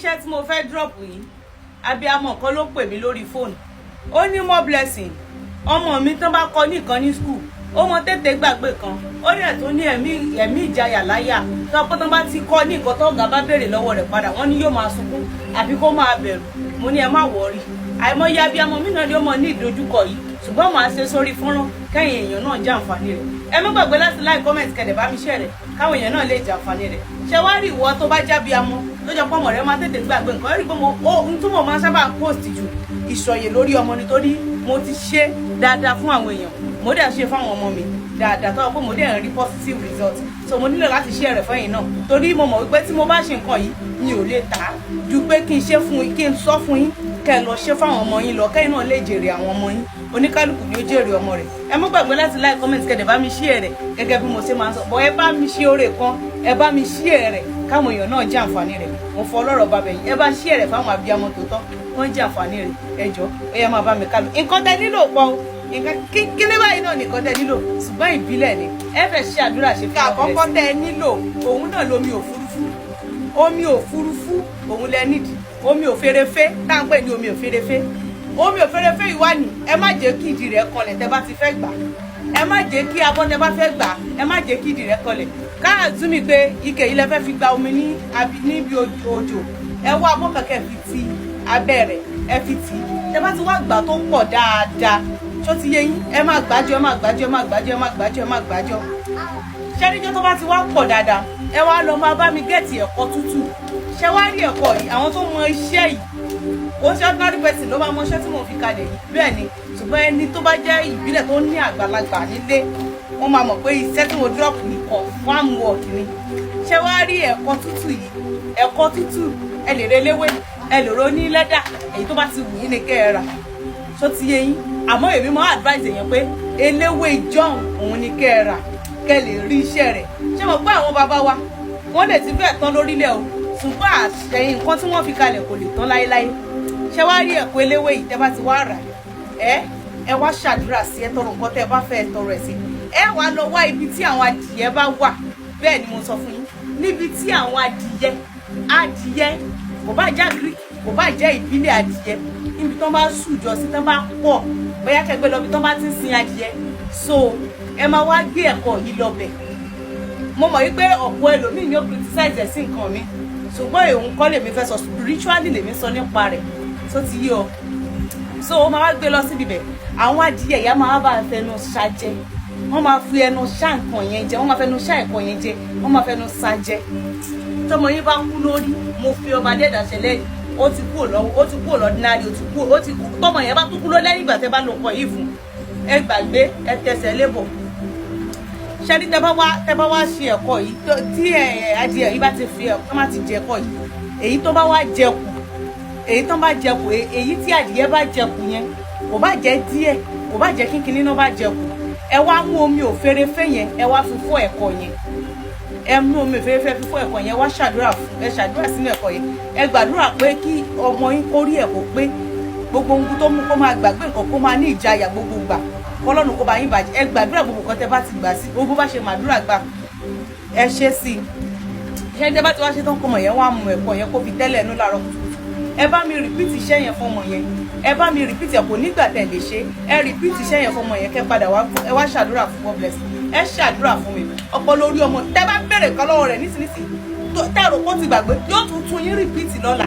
Iṣẹ́ tí mo fẹ́ drop yìí, abiyamọ kan ló pè mí lórí fóònù. Ó ní, "More Blessing, ọmọ mi tán bá kọ nìkan ní school, ó mọ tètè gbàgbé kan, ó dẹ̀ tó ní ẹ̀mí ìjayà láyà tó pé tán bá ti kọ́ ní nǹkan, tó ọ̀gá bá béèrè lọ́wọ́ rẹ̀ padà, wọ́n ní yóò máa sunkún àbí kó máa bẹ̀rù." Mo ní ẹ má worry, àìmọye abiyamọ mi náà ni ó mọ ní ìdojúkọ yìí, ṣùgbọ́n màá ṣe sórí fọ́nrán kẹ́yìn èèyàn náà jàǹfààní rẹ̀. Ẹ má gbàgbé láti like, comment, kẹ̀dẹ̀ bá mi share rẹ̀ káwọn èèyàn náà lè jàǹfààní rẹ̀. Ṣé wá rí ìwọ tó bá jábíamọ tó jẹ́ pọ́mọ rẹ̀ máa tètè gbàgbé nǹkan, ẹ rí i pé mo ó ń túmọ̀ máa sábà post jù ìsọ̀yè lórí ọmọ, nítorí mo ti ṣe dáadáa fún àwọn èèyàn, mo dẹ̀ ṣe fún àwọn ọmọ mi dáadáa tó pé mo dẹ̀ ń rí positive result. So mo nílò láti share rẹ̀ fún náà, torí mo mọ̀ wípé tí mo bá ṣe nǹkan yìí, mi ò lè tà á ju pé kí n ṣe fún yín, kí n sọ fún yín, kẹ́ ẹ lọ ṣe fáwọn ọmọ yín lọ, kẹ́yìn náà lè jèrè àwọn ọmọ yín. Oníkálukú ni ó jèrè ọmọ rẹ̀. Ẹ má gbàgbé láti like, comment, kẹ́ dẹ̀ bá mi share rẹ̀ gẹ́gẹ́ bí mo ṣe máa ń sọ bọ́. Ẹ bá mi ṣe oore kan, ẹ bá mi share rẹ̀ káwọn èèyàn náà jẹ àǹfààní rẹ̀. Mo fọ ọlọ́rọ̀ bàbẹ̀ yìí, ẹ bá share rẹ̀ fáwọn abiyamọ tòótọ́, wọ́n jẹ àǹfààní rẹ̀. Ẹ jọ, ó yẹ máa bá mi kálọ. Nǹkan tẹ́ nílò pọ̀ o, nǹkan kíní báyìí náà nìkan tẹ́ nílò, ṣùgbọ́n ìbílẹ̀ ni ẹ fẹ́ ṣe àdúrà ṣe fún. Àkọ́kọ́ tẹ́ ẹ nílò, òun náà lomi òfurufú. Omi òfurufú, òun lẹ nídìí, omi òférefé tá à ń pè ní omi òférefé. Omi òférefé yìí wà ní, ẹ má jẹ́ kí ìdí rẹ̀ kanlẹ̀ tẹ́ bá ti fẹ́ gbà. Ẹ má jẹ́ kí abọ́ tẹ́ bá fẹ́ gbà, ẹ má jẹ́ kí ìdí rẹ̀ kanlẹ̀. Káà túmí pé ike yìí lẹ fẹ́ fi gba omi ní níbi òjò, ẹ wá abọ́ kẹ̀kẹ́ fi ti abẹ́ rẹ̀, ẹ fi tì í. Tẹ́ bá ti wá gbà tó pọ̀ dáadáa, ṣó ti yé yín? Ẹ má gbájọ, ẹ má gbájọ, ẹ má gbájọ, ẹ má gbájọ, ẹ má gbájọ. Ṣẹ́ríjọ́ tó bá ti wá pọ̀ dáadáa, ẹ wá lọ máa bá mi get ẹ̀kọ tútù. Ṣé wá rí ẹ̀kọ yìí, àwọn tó mọ iṣẹ́ yìí, kò ṣe ordinary person ló máa mọ iṣẹ́ tí mò ń fi kalẹ̀ yìí. Bẹ́ẹ̀ ni, ṣùgbọ́n ẹni tó bá jẹ́ ìbílẹ̀, tó ní àgbàlagbà nílé, wọ́n máa mọ̀ pé iṣẹ́ tí mo drop ní confam work ni. Ṣé wá rí ẹ̀kọ tútù yìí, ẹ̀kọ tútù, ẹ lè re léwé, ẹ lè ro ní lẹ́dà, èyí tó bá ti wù yín ni kẹ́ ẹ rà. Ṣó ti yé yín? Àmọ́ èmi máa advise èèyàn pé eléwé ìjọ́un, òun ni kẹ́ ẹ rà, kẹ́ lè rí iṣẹ́ rẹ̀. Ṣé mo pé àwọn bàbá wa, wọ́n lè ti fẹ́ tán lórílẹ̀ o, ṣùgbọ́n àṣẹyìn nǹkan tí wọ́n fi kalẹ̀ kò lè tán láéláé. Ṣé wá rí ẹ̀kọ́ eléwé yìí, tẹ́ bá ti wá rà, ẹ wá ṣàdúrà sí, ẹ tọrọ nǹkan tẹ́ ẹ bá fẹ́, ẹ tọrọ ẹ̀ sí. Ẹ wá lọ wá ibi tí àwọn adìyẹ bá wà. Bẹ́ẹ̀ ni mo sọ fún yín, níbi tí àwọn adìyẹ, kò bá jẹ́ agric, kò bá jẹ́ ìbílẹ̀ adìyẹ, níbi tó bá sùjọ sí, tó bá pọ̀, bóyá kẹgbẹ́ lọ bí tó bá ti ń sin adìyẹ. So ẹ máa wá gbé ẹ̀kọ yìí lọ bẹ̀. Mo mọ̀ wípé ọ̀pọ̀ ẹlòmíì ni ó criticize ẹ̀ sí nǹkan mi, ṣùgbọ́n èhun kọ́ lèmi fẹ́ sọ, spiritually lèmi sọ nípa rẹ̀ tó ti yé ọ. So ó máa wá gbé lọ síbi bẹ̀, àwọn adìyẹ ìyá máa bá fẹnu ṣàjẹ, wọ́n máa fi ẹnu ṣá nǹkan yẹn jẹ, wọ́n máa fẹnu ṣá ẹ̀kọ yẹn jẹ, wọ́n máa fẹnu ṣá jẹ. Tọmọ yín bá kú lórí, mo fi ọba dẹ́dà ṣẹlẹ̀, ó ti kú lọ́wọ́, ó ti kú l'ordinary, ó ti kú, ó ti kú. Tọmọ yẹn bá tún kú lọ lẹ́yìn ìgbà tẹ́ bá lo nǹkan yìí fún, ẹ gbàgbé, ẹ tẹsẹ̀ lébọ̀. Ṣẹ́ni tẹ́ bá wá ṣe ẹ̀kọ yìí, tí adìẹ yìí bá ti fi ẹ̀kọ́ má ti jẹ ẹ̀kọ yìí, èyí tó bá wá jẹ kù, èyí tó bá jẹ kù, èyí tí adìẹ bá jẹ kù yẹn, kò bá jẹ díẹ̀, kò bá jẹ kínkínní náà bá jẹ kù, ẹ wá mú omi òférefé yẹn, ẹ wá fi fọ́ ẹ̀kọ yẹn. Ẹ mú omi òférefé fi fọ́ ẹ̀kọ yẹn, wá ṣàdúrà fún, ẹ ṣàdúrà sínú ẹ̀kọ yẹn. Ẹ gbàdúrà pé kí ọmọ yín kó rí ẹ̀kọ́ pé gbogbo ohun tó mú kó máa gbàgbé nǹkan, kó máa ní ìjayà gbogbo gbà, kọlọ́run kó bá yín bàjẹ́. Ẹ gbàdúrà gbogbo nǹkan tẹ bá ti gbà sí, gbogbo bá ṣe màdúrà gbà, ẹ ṣe sí i. Ṣé tẹ bá ti wá ṣe tán, kọmọ yẹn wá mú ẹ̀kọ yẹn, kó fi tẹ́lẹ̀ ẹnu láàárọ̀ kùtùkùtù. Ẹ bá mi repeat iṣẹ́ yẹn fún ọmọ yẹn. Ẹ bá mi repeat ẹ̀, kò nígbà tẹ̀ lè ṣe. Ẹ repeat iṣẹ́ yẹn fún ọmọ yẹn, kẹ́ padà wá, ẹ wá ṣàdúrà fún God bless. Ẹ ṣàdúrà fún mi. Ọpọlọ orí ọmọ, tẹ bá bèrè kan lọ́wọ́ rẹ̀ nísinsìnyí, tẹ́ rò kó ti gbàgbé, yóò tún tún yín repeat lọ́la.